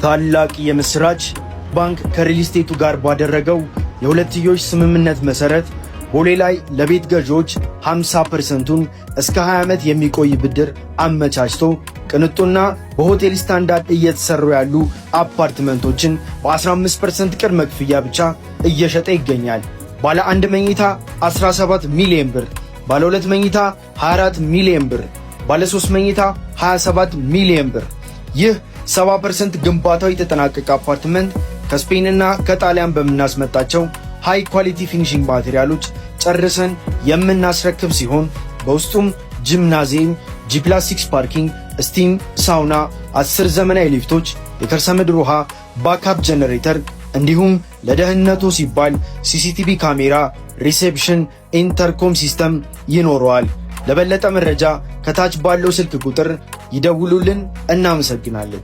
ታላቅ የምስራች! ባንክ ከሪል ስቴቱ ጋር ባደረገው የሁለትዮሽ ስምምነት መሰረት ቦሌ ላይ ለቤት ገዢዎች 50%ቱን እስከ 20 ዓመት የሚቆይ ብድር አመቻችቶ ቅንጡና በሆቴል ስታንዳርድ እየተሰሩ ያሉ አፓርትመንቶችን በ15% ቅድመ ክፍያ ብቻ እየሸጠ ይገኛል። ባለ አንድ መኝታ 17 ሚሊዮን ብር፣ ባለ ሁለት መኝታ 24 ሚሊዮን ብር፣ ባለ ሶስት መኝታ 27 ሚሊዮን ብር። ይህ 70% ግንባታው የተጠናቀቀ አፓርትመንት ከስፔንና ከጣሊያን በምናስመጣቸው high quality finishing material ኦች ጨርሰን የምናስረክብ ሲሆን በውስጡም ጂምናዚየም፣ G+6 parking፣ steam፣ sauna፣ 10 ዘመናዊ ሊፍቶች፣ የከርሰ ምድር ውሃ፣ backup generator እንዲሁም ለደህንነቱ ሲባል CCTV ካሜራ፣ reception፣ intercom system ይኖረዋል። ለበለጠ መረጃ ከታች ባለው ስልክ ቁጥር ይደውሉልን። እናመሰግናለን።